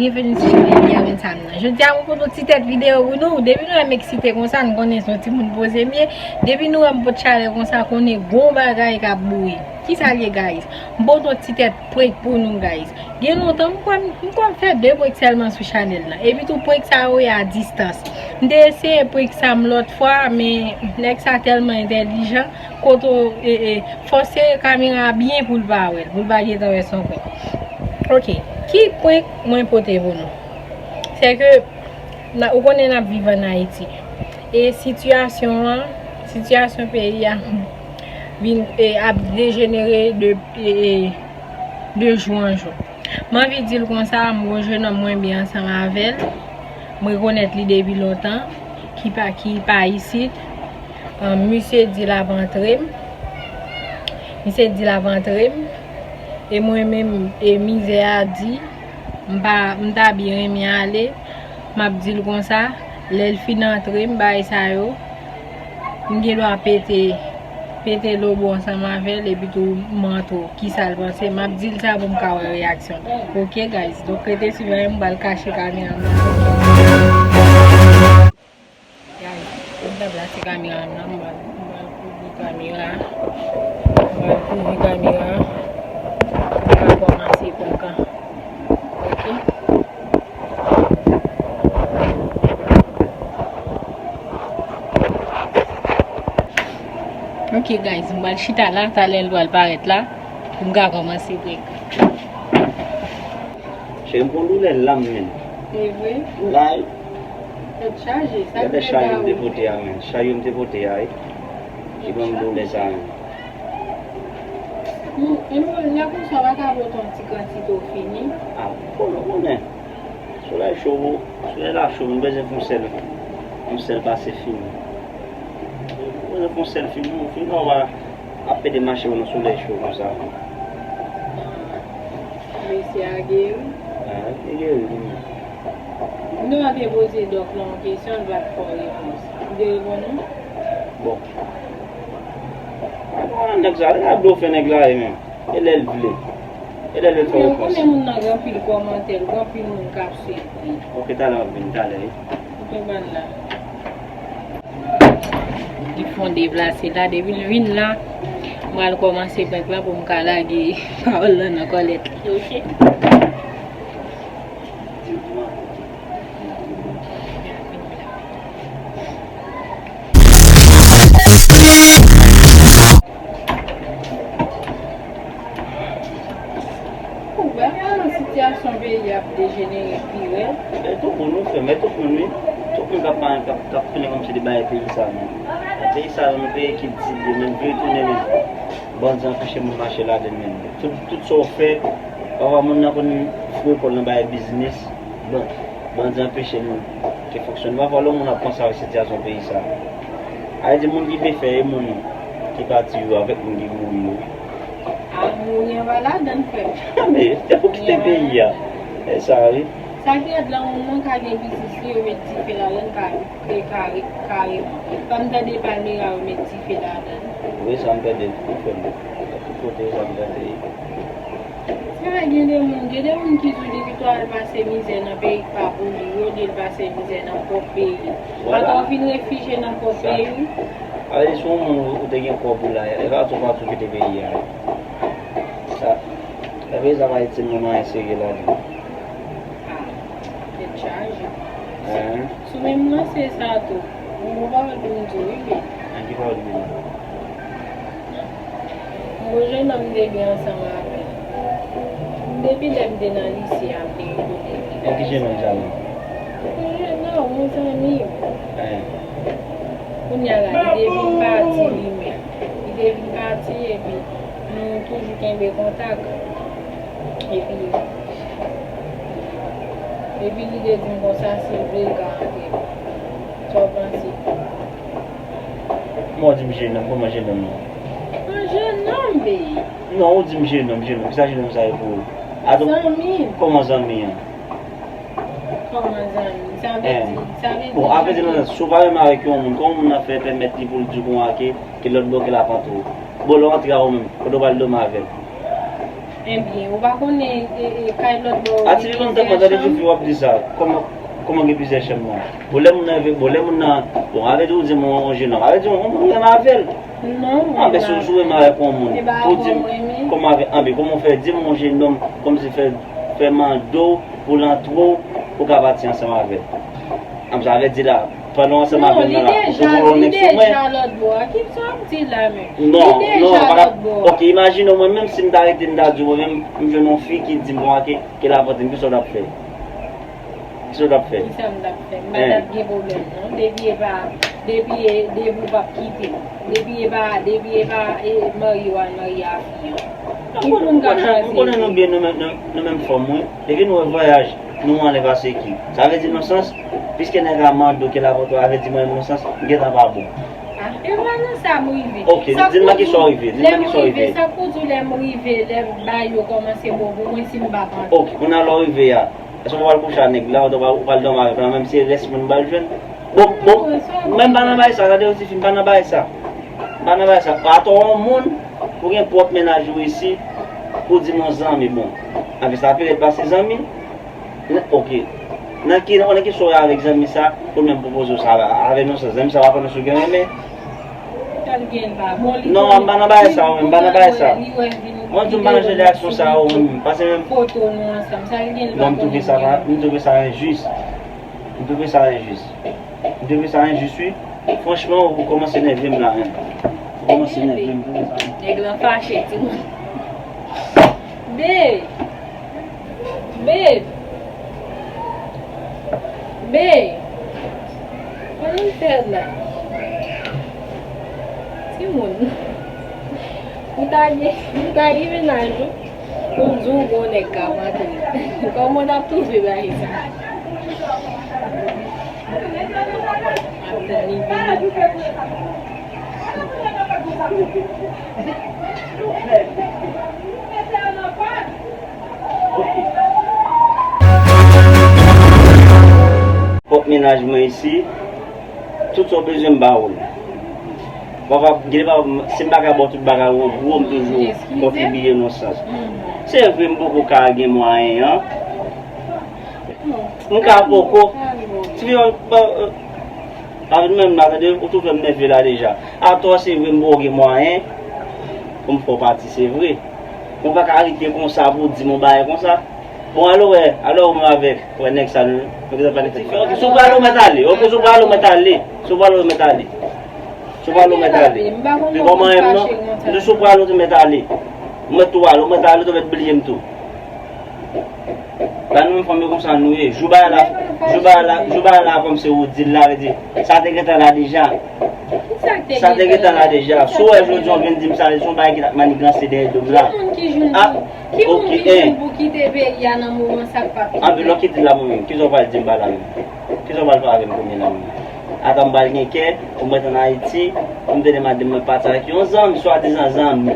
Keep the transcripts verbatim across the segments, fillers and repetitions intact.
Byenveni sou chanèl Yavin Sam nan. Jodi a, mwen pote yon ti tèt videyo pou nou. Depi nou wè m eksite konsa, n konnen se yon timoun poze m ye. Depi nou wè m pot chalè konsa, konnen gon bagay k ap boure. Kisa l ye, guys? M pote yon ti tèt prank pou nou, guys. Gen lontan, m kwè m, m kwè m fè de prank sèlman sou chanèl la. Epi tou, prank sa yo ye a distans. M te eseye prank sa m lòt fwa, men nèg sa tèlman entèlijan, kote w, e, e, fòse kamera a byen pou l pa wè l, pou l pa gentan wè se yon prank. Ok, ki prank mwen pote pou nou? Se ke, na, ou konnen n ap viv ann Ayiti. E sitiyasyon an, sitiyasyon peyi a, vin, e, ap dejenere de, e, e, de jou an jou. M anvi di l konsa, m gon jennonm mwen byen ansanm avè l. M rekonèt li depi lontan, ki pa, ki pa isit. Ahn, misye di l ap antre m. Misye di l ap antre m. E mwen menm, e mizè a di, m pa, m ta byen renmen ale. M ap di l konsa, lè l fin antre m, bagay sa yo, m gen dwa pete, pete lobo ansanm avè l, epi tou m antre w. Kisa l panse? M ap di l sa pou m ka wè reyaksyon l. Ok, guys? Donk, rete swiv avè m, m pral kache kamera m nan. Guys, m pral plase kamera m nan, m pral, m pral kouvri kamera. M pral kouvri kamera. M pral kòmanse prank lan. Ok? Ok, guys, m pral chita la, talè l pral parèt la, pou m ka kòmanse prank. Cheri, m pran doulè lam, men. E vre? Lay. Tèt chaje, sa. Gade chay yo m te pote a, men. Chay yo m te pote a, wi. Ki ban m doulè sa, men. Hmm, e mwen, lè konsa, w pa ka pote yon ti kantite w fini? A, bon, ou konnen. Solèy cho, solèy la cho, m bezwen fè yon sèl, yon sèl pase fini. M bezwen fè yon sèl fini, yon fini, w pa ap pede mache nan solèy cho konsa. Mesye a geri. A, li geri, li menm. Nou an te poze dòk la yon kesyon, l pa t fè w repons. Li te reponn ou? Bon. A, bon, nèg sa, li ka blofè nèg la, li menm. E lè l vle. E lè l vle fè repons. Men ou konnen moun nan gen anpil kòmantè, gen anpil moun k ap swiv li. Ok, talè m ap vin, talè, wi. Ok, ban la. Li fon deplase la, depi l vin la, m pral kòmanse prank la pou m ka lage pawòl lan nan kòlèt li, ok? Ou wè kòman sitiyasyon peyi a ap dejenere pi rèd? E tout moun, nou fè, men tout moun, wi. Tout moun k ap, k ap, k ap tounen kòmsi li bay peyi sa, men. Peyi sa, nou peye ki di, men vire tounen, men. Bandi anpeche moun mache ladan l, men. Tout, tout sa w fè, pafwa moun nan konn foure kò l nan bay biznis. Bon. Bandi anpeche nou te fonksyone. Pafwa lè moun ap panse avèk sitiyasyon peyi sa a, di moun ki te fè e moun ki pati yo avèk moun ki mouri yo, wi. A, mouri an pa ladan l, frè m. Men, se pou kite peyi a. E sa, wi. Sa ki rèd la, moun nan ka gen biznis li, yo met dife ladan l, ka, ka, kareman. Fò m tande Palmera, yo met dife ladan l. Wi, sa m tande tou, frè m. Tout kote, sa m tande. Sa gen de moun, gen de moun ki di w depi tou al pase mizè nan peyi k pa pou li, yo di l pase mizè nan pwòp peyi. Vwala. Ankò w vin refijye nan pwòp peyi w. Sa vle di si yon moun ou te gen kòb ou la, e pa tou pa tou kite peyi a. Sa, sa vle di sa pa itil moun anyen serye ladan. A, tèt chaje. Sou menm lanse sa tou, yon bon pawòl pou m di w, wi, men. An, ki pawòl pou m di w? Yon bon jennonm m te gen ansanm avè l. Depi lè m te nan lise a, m te rekonèt li. An, ki jennonm sa menm? Yon jennonm, yon zanmi m. An. Kounye a la, li te vin pati li menm. Li te vin pati, epi nou toujou kenbe kontak. Epi, epi li te di m konsa, si l vle, l ka antre. Sa w panse? Kòman w di m jennonm? Kòman jennonm nan? An jennonm, bèy. Non, ou di m jennonm, jennonm. Kisa jennonm sa ye pou ou? Zanmi. Kòman zanmi an? Kòman zanmi? Sa vle di, sa vle di. Bon, apre se nan, si w pa renmen avèk yon moun, kòman moun nan fè pèmèt li pou l di w konsa ke, ke lòt bò ke l ap antre w? Bon, lè w antre a ou menm, kote w pral dòmi avè l? Ebyen, ou pa konnen e, e, kay lòt bò. A ti li lontan mwen tande ti fi w ap di sa. Kòman, kòman gen plizyè chanm nan? Bon, lè moun nan, bon, lè moun nan, bon, avè di ou di m yon jenòm, avè di yon moun renmen avè l. Non, anben si w renmen avèk yon moun, pou di m kòman avè, anben kòman w fè di m yon jenòm, kòmsi fè, fè mande w pou l antre w, pou w ka pati ansanm avè l. Anben sa vle di la, pandan w ansanm avè l nan la, ou gen yon nèg sou mwen. Non, non, pa ka. Ok, imajine w mwen menm si m ta rete m ta di w mwen menm m jwenn yon fi ki di m konsa ke, ke l ap antre m, kisa w t ap fè? Kisa w t ap fè? Kisa m t ap fè? M pa t ap gen pwoblèm non. Depi e pa, depi e, depi w p ap kite m. Depi e pa, depi e pa e marye w al marye a fi an. Ki moun k ap chwazi? M konnen nou byen, nou menm, nou, nou menm fanm wi. Depi nou wè vwayaj, nou anlè pase ki. Sa vle di nan sans, piske nèg la mande w ke l ap antre w, sa vle di mwen nan sans, m gentan pa bon. Ah, e pa nan sa m rive. Ok, di m nan kisa w rive, di m nan kisa w rive. Sa k pou di w lè m rive, lè bagay yo kòmanse bon pou mwen si m pa antre? Ok, kounye a lè w rive a, èske w pral kouche a nèg la, ou pral, ou pral dòmi avèk la, menm si rès moun pral jwenn? Bon, bon, men m pa nan bagay sa, tande yon ti fi, m pa nan bagay sa. M pa nan bagay sa. Atò yon moun, ou gen pwòp mennaj ou isi, pou di m yon zanmi, bon. Anben sa pi rèd pase zanmi. Ok. Nan ki, nan ki sòy avèk zanmi sa, pou l menm pwopoze w sa la, avè non sa, zanmi sa pa konnen si w gen renmen. Non, m pa nan bagay sa, wi, m pa nan bagay sa. Mwen di w m pa nan jan de aksyon sa yo, wi, paske menm. Foto nou ansanm, sa l gen. Non, m twouve sa pa, m twouve sa enjis. M twouve sa enjis. M twouve sa enjis, wi. Franchman, ou kòmanse nève m la, menm. Ou kòmanse nève m, m twouve sa. Nèg lan fache, timoun. Babe! Babe! Babe! Kòman w fè la? Timoun. Ou ta gen, ou ta gen mennaj ou. Pou m di w gon nèg k ap antre. Kòman w t ap twouve bagay sa? Ap tann li vini. Pòt mennaj mwen isi, tout sa w bezwen m ba ou l. Papa, gen papa, si m pa ka ba w tout bagay ou an gwo, m toujou kontribiye nan sans. Se vre m poko ka gen mwayen an. M ka poko. Ti fi an, pa, pa vin menm la, tande, ou tou fè m nève la deja. Atò, se vre m poko gen mwayen pou m fè w pati, se vre. Mwen pa ka rete konsa pou w di m yon bagay konsa. Bon, ale wè, ale wè ou menm avèk, wè nèg sa nou, nou gentan pale. Si w prale ou mèt ale, ok, si w prale ou mèt ale, si w prale ou mèt ale. Si w prale ou mèt ale. Li pa manyen m non, m di si w prale ou te mèt ale. Ou mèt tou ale, ou mèt ale, ou te mèt bliye m tou. La nou menm fanm yo konsa nou ye. Jou bagay la, jou bagay la, jou bagay la kòmsi ou di l la, vle di, sa te gentan la deja. Sa te gentan la deja. Si w wè jodi a w vin di m sa, se yon bagay ki t ap maniganse dèyè do m la. Ki moun ki jwenn pou, ki moun ki jwenn pou kite peyi a nan moman sa k pa p kite? Anpi lè w kite l la mwen menm, kisa w pral di m pa la menm? Kisa w pral fè avè m kounye a la menm? Atò m pral gen kè pou m ret ann Ayiti, pou m tande madanm mwen pati avèk yon zanmi, swadizan zanmi.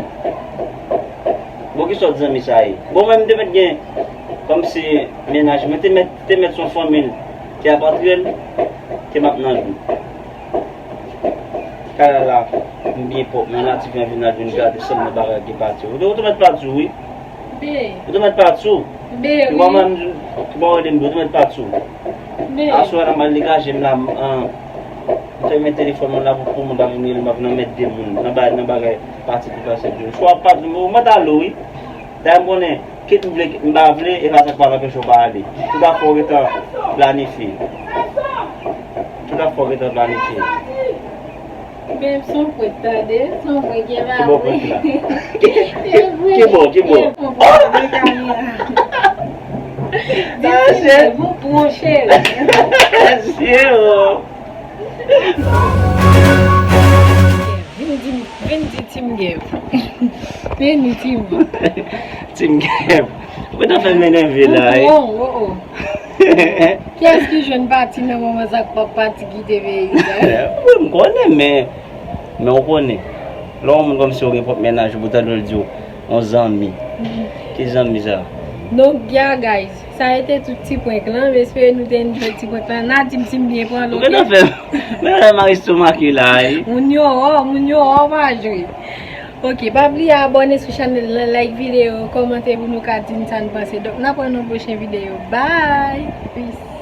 Bon, ki sòt zanmi sa ye? Bon, mwen m te mèt gen kòmsi mennaj mwen te mèt, te mèt se yon fanmi l ki ap antre l, ke m ap nan jou. Kay la la, m byen pwòp, men la ti fi an vin al vin gade sèlman bagay ki pati. Ou te, ou te mèt pati wi. Ou te mèt pati. Ou pa mwen, ou pa wè de m, ou te mèt pati. Aswè a la m al degaje m la, m, an, m fèmen telefòn mwen la pou, pou moun pa vin rele m, m ap nan mèt de moun, nan bagay, nan bagay pati pou pase di. Swa w ap pati, ou mèt ale wi. Dayè m konnen, kit m vle, kit m pa vle, e pa sa k pral anpeche w pa ale. Tout afè w gentan planifye. Tout afè w gentan planifye. Babe, se yon prank tande, se yon prank, e pa vre. Ki bò prank la? Ki bò, ki bò? Ki bò prank la? Bon, cheri. Cheri. Vin di, vin di Team Gabe. Vin di Team. Team Gabe. Ou ta fè m enève la, wi. Oh, oh, oh. Kiyès ki jwenn pati nan moman sa k p ap pati kite peyi sa? Wi, m konnen, men, men ou konnen. Lè yon moun kòmsi ou gen pwòp mennaj ou, pou tande l di w, yon zanmi. Ki zanmi sa? Donk, yeah, guys. Sa rete tout ti prank lan, m espere nou te enjoy ti prank lan. N a di m si m byen pran l, ok? Ou gentan fè m, men lè m a estomake la, wi. Moun yo, oh, moun yo, oh, pa jwe. Ok, pa bliye abòne sou chanèl lan, like videyo, kòmante pou nou ka di n sa n panse. Donk, n ap wè nan pwochen videyo. Bye! Peace!